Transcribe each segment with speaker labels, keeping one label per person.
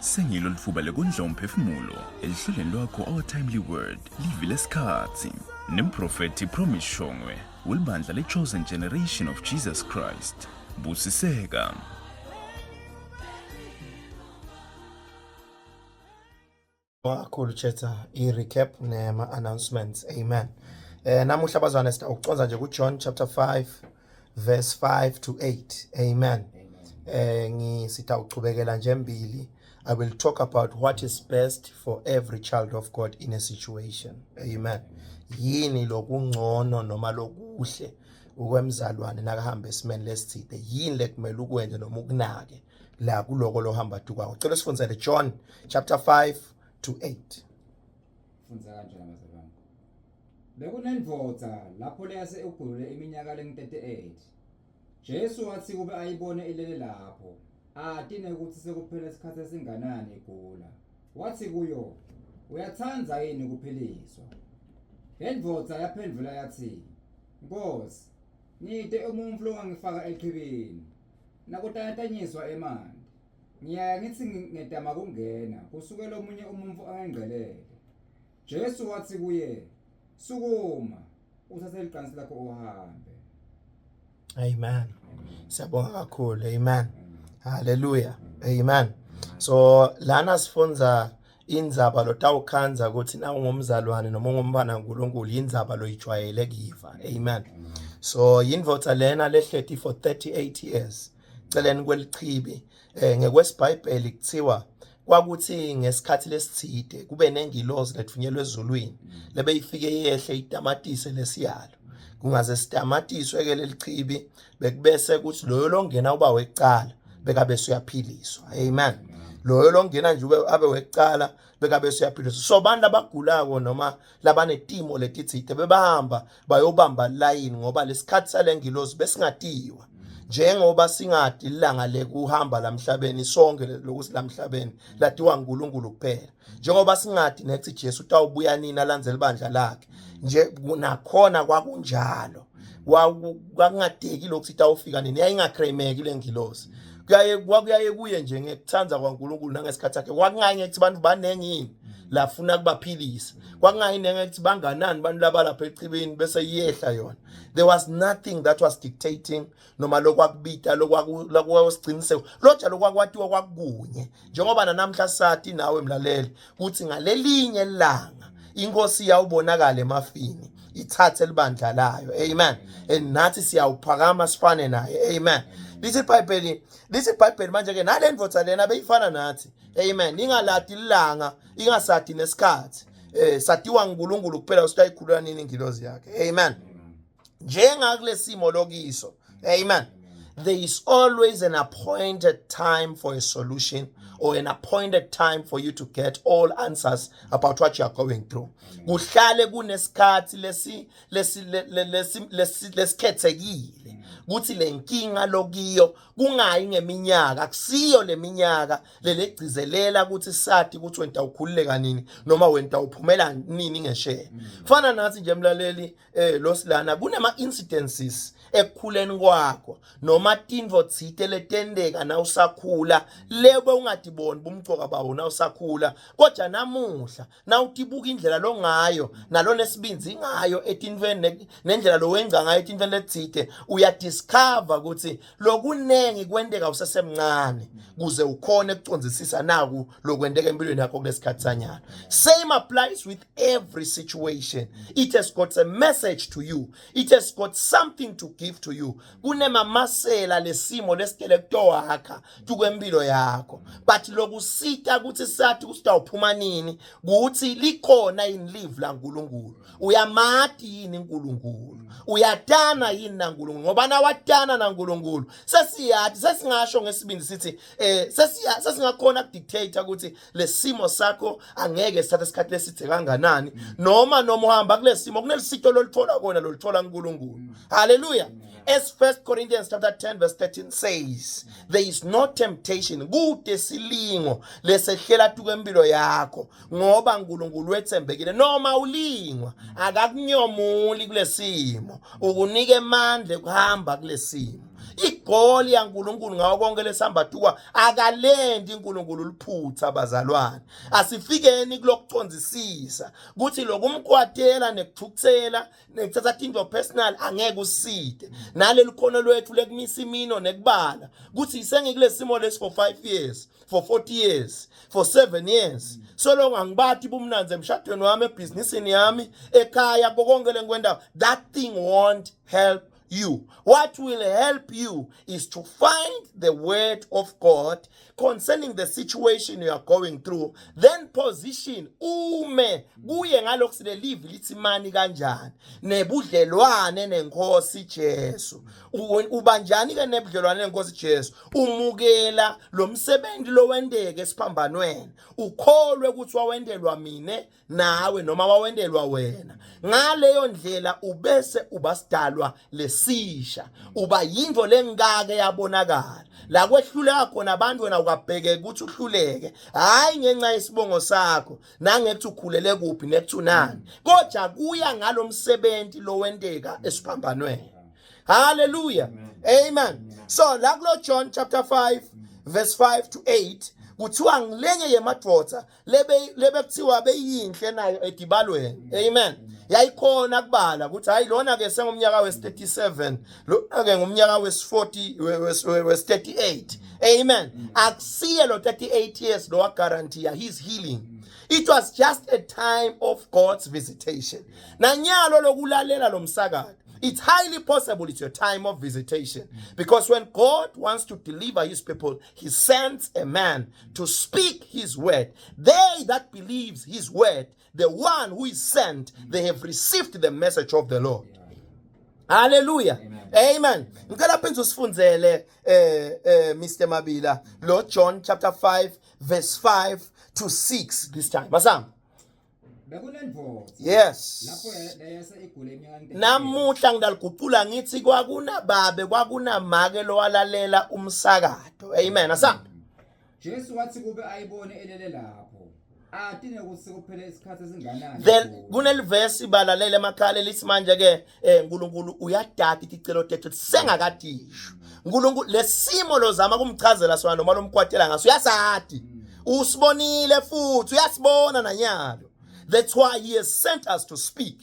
Speaker 1: Sengilo litfuba lekondla umphefumulo elihlelweni lwakho Our Timely Word, livi lesikhatsi. Nemprofethi Promise Shongwe welibandla le-Chosen Generation of Jesus Christ. Busiseka.
Speaker 2: Kakhulu Chetha i-recap nema-announcements. Amen. Eh namuhla bazwane sitawuconza nje kuJohn chapter 5 verse 5 to 8. Amen. Eh ngisitawuchubekela nje mbili. I will talk about what is best for every child of God in a situation. Amen. Yini lokungcono noma lokuhle ukwemzalwane nakahamba esimeni lesithide? Yini lekumele ukwenze noma ukunake la kuloko lohamba dukwako? Cela sifundzele John chapter 5 to 8.
Speaker 3: Fundza kanjani bazalwane? Bekunendvodza lapho leyase ugulule iminyaka lengu-38. Jesu wathi kube ayibone ilele lapho, ati nekuthi sekuphele isikhathi esinganani igula. Wathi kuyo, Uyatsandza yini kuphiliswa? Le ndvodza yaphendvula yathi, Nkosi, ngite umuntfu longangifaka echibini nakutanyatanyiswa emanti. Ngiyaya ngitsi ngetama kungena, kusuke lomunye umuntfu angengcelele. Jesu wathi kuye, Sukuma, uthathe licansi lakho uhambe.
Speaker 2: Amen. Siyabonga kakhulu. Amen. Hallelujah. Amen. So lana sifunza indzaba lotawukhandza ukuthi na ungumzalwane noma ungumntwana kaNkulunkulu indzaba loyijwayele kuyiva. Amen. So yindvodza lena lehleti for 38 years. Celeni kwelichibi eh ngekwesibhayibheli kuthiwa kwakuthi ngesikhathi lesithide kube nengilozi lethunyelwe ezulwini lebeyifike yehle itamatise lesiyalo kungaze sitamatiswe ke lelichibi bekubese kuthi loyo longena uba wekucala bekabe suyaphiliswa amen loyo longena nje ube abe wekucala bekabe suyaphiliswa so bantu abagulako noma labanetimo letitsite bebahamba bayobamba layini ngoba lesikhathi salengilozi besingatiwa njengoba singadi ilanga lekuhamba lamhlabeni sonke lokuthi lamhlabeni latiwa nguNkulunkulu kuphela njengoba singadi nethi Jesu utawubuya nini alandzele ibandla lakhe nje nakhona kwakunjalo kwakungadeki lokhu sitawufika nini yayingakremeki lengilozi kuyaye kwakuyaye kuye nje ngekuthanda kwaNkulunkulu nangesikhathi sakhe kwakungayi ngekuthi abantu baningi yini lafuna kubaphilisa kwakungayi nengekuthi banganani abantu labalapha echibini bese iyehla yona there was nothing that was dictating noma lokwakubita lokwakusigciniseko loja lokwakwatiwa kwakunye njengoba nanamhla sati nawe mlaleli kuthi ngalelinye ilanga inkosi iyawubonakala emafini ithathe libandla layo amen and nathi siyawuphakama sifane naye amen lithi iBhayibheli lithi iBhayibheli manje ke nale ndvodza lena beyifana nathi amen ingaladi ilanga ingasadi nesikhathi eh satiwa nguNkulunkulu kuphela usitayikhulula nini ingilozi yakhe amen njengakulesimo lokiso amen there is always an appointed time for a solution or an appointed time for you to get all answers about what you are going through kuhlale kunesikhathi lesi lesi lesi lesikhethekile kuthi lenkinga lokiyo kungayi ngeminyaka akusiyo leminyaka lelegcizelela ukuthi sati ukuthi wena ukhululeka nini noma wena uphumela nini ngesheya fana nathi nje mlaleli eh losilana kunema incidences ekukhuleni kwakho noma tintfo tsite letenteka na usakhula lebe ungatiboni bumcoka bawo na usakhula kodwa namuhla na utibuka indlela longayo nalonesibindzi ngayo etintfweni nendlela lowenza ngayo etintfweni letitsite uyadiscover ukuthi lokunengi kwenteka usesemncane kuze ukhone kucondzisisa naku lokwenteka empilweni yakho kulesikhathi sanyana same applies with every situation it has got a message to you it has got something to give to you kunemamasela lesimo lesitele kutowakha tukwempilo yakho but lokusita ukuthi sathi kusitawuphuma nini kuthi likhona yini live laNkulunkulu uyamati yini uNkulunkulu uyatana yini naNkulunkulu ngoba nawatana naNkulunkulu sesiyathi sesingasho ngesibindi sithi eh sesiya sesingakhona kudictate ukuthi lesimo sakho angeke sithathe isikhathi leside kanganani noma noma uhamba kulesimo kunelisito lolithola kona lolithola uNkulunkulu haleluya as 1 Corinthians chapter 10 verse 13 says there is no temptation kude silingo lesehlela tukwempilo yakho ngoba uNkulunkulu wethembekile noma ulingwa akakunyomuli kulesimo ukunika amandla ekuhamba kulesimo. Igoli yaNkulunkulu ngawo konke lesihamba tukwa akalendi uNkulunkulu liphutha bazalwane. Asifikeni kulokucondzisisa ukuthi lokumkwatela nekuthukuthela nekuthatha tinto personal angeke uside. Naleli khono lwethu lekumisa imino nekubala ukuthi sengikulesimo lesi for 5 years, for 40 years, for 7 years. So long angibati bumnanzi emshadweni wami, ebhizinisini yami, ekhaya, konke lengikwenda, that thing won't help you. What will help you is to find the word of God concerning the situation you are going through, then position ume kuye ngalokhu silelivi lithi mani kanjani nebudlelwane nenkosi Jesu. Ubanjani ke nebudlelwane nenkosi Jesu? Umukela lo msebenzi lowendeke esiphambanweni, ukholwe ukuthi wawendelwa mine nawe noma wawendelwa wena. Ngaleyo ndlela ubese ubasidalwa lesisha, uba yinto lengake yabonakala la kwehluleka khona abantu, wena ukabheke ukuthi uhluleke hayi ngenxa yesibongo sakho nangekuthi ukhulele kuphi nekuthi unani, kodwa kuya ngalomsebenzi lowenteka esiphambanweni. Hallelujah, amen. So la kulo John chapter 5 verse 5 to 8 kuthiwa ngilenye yemadvodza lebe lebe kuthiwa beyinhle nayo edibalweni. Amen. Yayikhona kubala ukuthi hayi lona ke sengumnyaka wes37, lona ke ngumnyaka wes40, wes38. Amen. Akusiye lo 38 years lo guarantee his healing. It was just a time of God's visitation. Nanyalo lokulalela lo msakazo, it's highly possible it's your time of visitation, because when God wants to deliver his people, he sends a man to speak his word. They that believes his word, the one who is sent, they have received the message of the Lord. Hallelujah, amen. Ngicela phindze usifundzele Mr Mabila lo John chapter 5 verse 5 to 6 this time. Basam.
Speaker 3: Bekunendvodza lapho leyase igule iminyaka engu-38.
Speaker 2: Namuhla ngidaligucula ngithi kwakunababe, kwakunamake lowalalela umsakato. Amen. Asambe.
Speaker 3: Jesu wathi kube ayibone elele lapho, ati nekuthi sekuphele isikhathi esinganani
Speaker 2: Then
Speaker 3: egula.
Speaker 2: Kunelivesi balalela emakhala elithi manje ke uNkulunkulu uyadada iticelo tethu sengakadisho. uNkulunkulu lesimo lozama kumchazela sona noma lomkwatela ngaso uyasadi. Usibonile futhi uyasibona nanyalo. That's why he has sent us to speak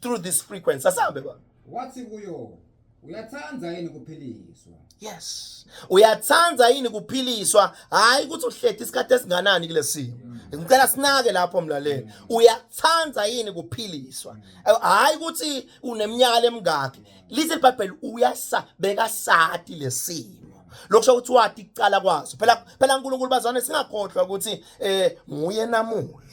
Speaker 2: through this frequency. Asambe ba.
Speaker 3: Wathi kuyo, "Uyathanda yini kuphiliswa?"
Speaker 2: Yes. Uyathanda yini kuphiliswa? Hayi ukuthi uhleti isikhathi esinganani kulesimo. Ngicela sinake lapho mlaleli. Uyathanda yini kuphiliswa? Hayi ukuthi uneminyaka lemingaki. Lithi iBhayibheli uyasa bekasati lesimo. Lokusho ukuthi wathi kucala kwaso. Phela phela uNkulunkulu bazwane singakhohlwa ukuthi nguye namuhla.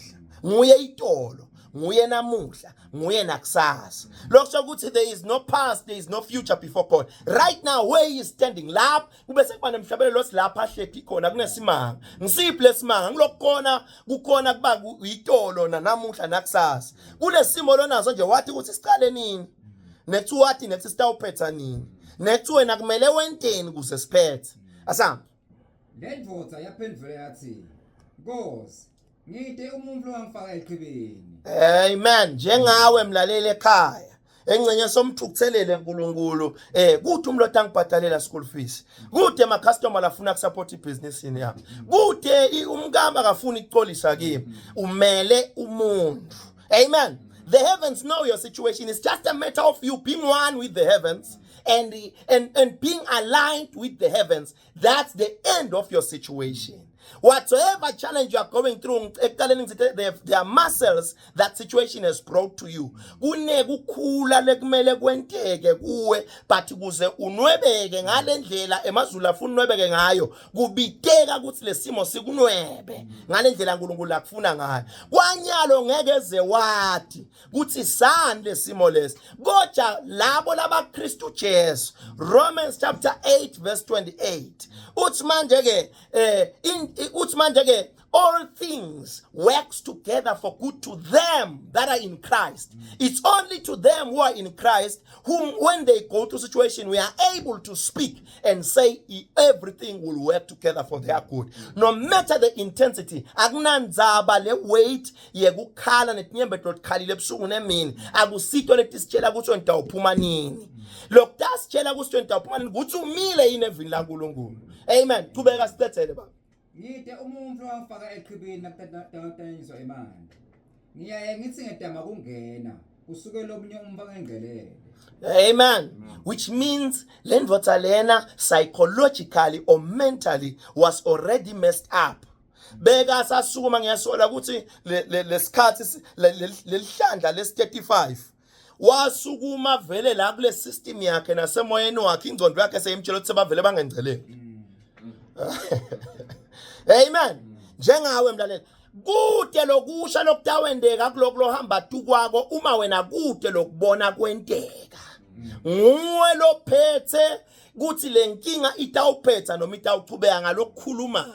Speaker 2: Nguye itolo. Nguye namuhla, nguye nakusasa. Lokusho ukuthi there is no past, there is no future before God. Right now where he is standing lapha kube sekuba nemhlabelelo lothi lapha ahleti khona kunesimanga. Ngisiphi lesimanga? Ngilokukhona kukhona kuba itolo nanamuhla nakusasa. Kulesimo lonaso nje wathi ukuthi siqale nini? Nethi wathi nethi sitawuphetha nini? Nethi wena kumele wenteni kuze siphethe? Asambe.
Speaker 3: Le ndvodza yaphendvula yathi, "Nkosi, ngide umuntu owangifaka echibini."
Speaker 2: Amen. Njengawe mlaleli ekhaya, engcenye somthukuthelele uNkulunkulu, kuthi umlotha angibhadalela school fees, kude ama customer lafuna kusupport ibusiness yami, kude umkamba akafuni ukuxolisa kimi, umele umuntu. Amen. The heavens know your situation. It's just a matter of you being one with the heavens and being aligned with the heavens. That's the end of your situation. Whatsoever challenge you are going through, ekuqaleni ngithi there are muscles that situation has brought to you. Kunekukhula lekumele kwenteke kuwe, but kuze unwebeke ngalendlela emazulu afuna unwebeke ngayo, kubiteka ukuthi lesimo sikunwebe ngalendlela uNkulunkulu akufuna ngayo. Kwanyalo ngeke eze wathi kuthi sani lesimo lesi, kodwa labo labaKristu Jesu, Romans chapter 8 verse 28 uthi manje ke in Uthi manje ke all things works together for good to them that are in Christ. It's only to them who are in Christ whom when they go to situation we are able to speak and say everything will work together for their good. No matter the intensity, akunandzaba le weight yekukhala netinyembeti lotikhalile ebusuku nemini akusito letisitshela ukuthi wena utawuphuma nini. Lokutasitshela ukuthi wena utawuphuma nini ukuthi umile yini evini laNkulunkulu. Amen. Qhubeka sicedzele baba.
Speaker 3: Ngide umuntu wangifaka echibini nakutatanyiswa emanti. Ngiyaye ngithi ngedama kungena kusuke lomunye umfaka engcelele.
Speaker 2: Amen. Which means le ndvodza lena psychologically or mentally was already messed up. Beka sasukuma ngiyasola ukuthi lesikhathi lelihlandla lesi 35 wasukuma vele la kule system yakhe nasemoyeni wakhe ingcondo yakhe seyimtshela ukuthi sebavele bangengcelele. Amen. Njengawe mlaleli kude lokusha lokutawendeka kuloko lohamba tukwako uma wena kude lokubona kwenteka nguwe lophethe kuthi lenkinga itawuphetha noma itawuchubeka ngalokukhulumako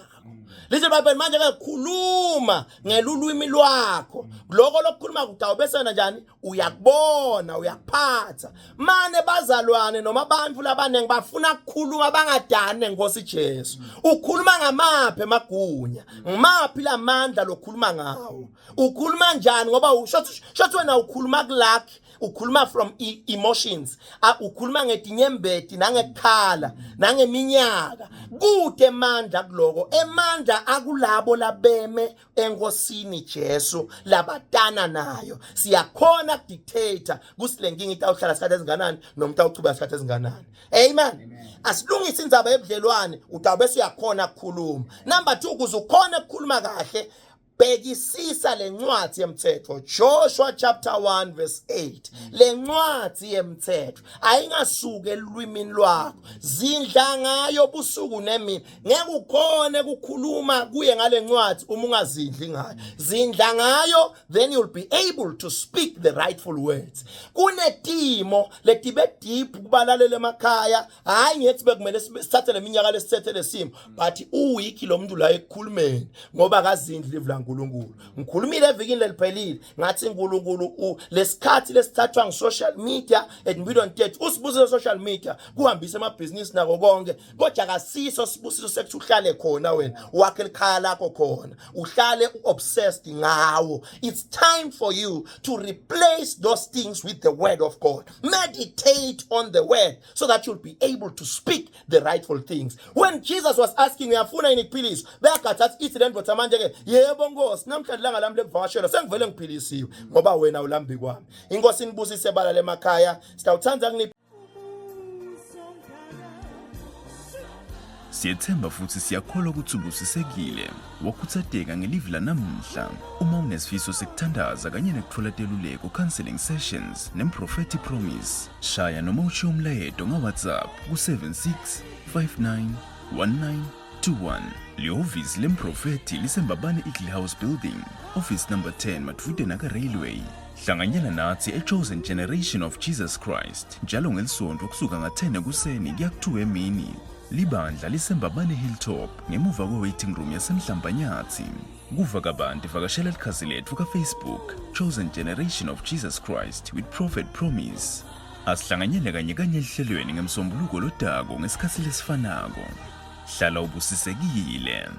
Speaker 2: lithi ibhayibheli manje ke khuluma ngelulwimi lwakho lokho lokukhuluma kutawubese wena njani uyakubona uyakuphatha mane bazalwane noma abantu labaningi bafuna ukukhuluma bangadani nenkosi Jesu ukhuluma ngamaphi emagunya ngimaphi lamandla lokhuluma ngawo ukhuluma njani ngoba shothi wena ukhuluma kulakhi ukhuluma from e emotions ukhuluma ngetinyembeti nangekukhala nangeminyaka kude emandla kuloko emandla akulabo labeme enkosini Jesu labatana nayo siyakhona kudictator kusilenkinga itawuhlala isikhathi esinganani noma itawuchuba isikhathi esinganani amen asilungise indzaba yebudlelwane utawube uyakhona ukukhuluma number 2 ukuze ukhone ukukhuluma kahle Bhekisisa lencwadi yemthetho Joshua chapter 1 verse 8 lencwadi yemthetho ayingasuki elwimini lwakho zindla ngayo busuku nemini ngeke ukhone ukukhuluma kuye ngalencwadi uma ungazindli ngayo zindla ngayo then you'll be able to speak the rightful words kunetimo letibe deep kubalalela emakhaya hayi ngithi bekumele sithathe leminyaka lesithethe lesimo but uwiki lo muntu la ekukhulumeni ngoba akazindli live laNkuluNkulu ngikhulumile evikini leliphelile ngathi uNkulunkulu lesikhathi lesithathwa ngisocial media empilweni tethu usibusiso social media kuhambisa amabhizinisi nako konke kodwa akasiso sibusiso sekuthi uhlale khona wena wakhe likhaya lakho khona uhlale uobsessed ngawo it's time for you to replace those things with the word of God meditate on the word so that you'll be able to speak the rightful things when Jesus was asking uyafuna yini kuphiliswa beyagatha athi ithi le ndoda manje ke yebo nkosi namhlanje langa lami lekuvakashelwa sengivele ngiphilisiwe ngoba wena ulambi kwami inkosi inibusise bala lemakhaya sitawuthanda kunipha
Speaker 1: Siyethemba futhi siyakholwa ukuthi ubusisekile wakhuthazeka ngelivi lanamuhla. Uma unesifiso sekuthandaza kanye nekuthola teluleko counseling sessions nemprofethi Promise, shaya noma ushiye umlayeto nga-WhatsApp ku-76 59 19 21. Lihhovisi lemprofethi lisembabane Eagle House Building, office number 10 madvude naka-Railway. Hlanganyela nathi e-Chosen Generation of Jesus Christ njalo ngelisonto kusuka nga-10 ekuseni kuya ku-2 emini. Libandla lisembabane Hilltop ngemuva kwe-waiting room yasemhlambanyathi. Kuva kabanti vakashela likhasi lethu ka-Facebook Chosen Generation of Jesus Christ with Prophet Promise. Asihlanganyele kanye kanye ehlelweni ngemsombuluko lodako ngesikhathi lesifanako. Hlala ubusisekile.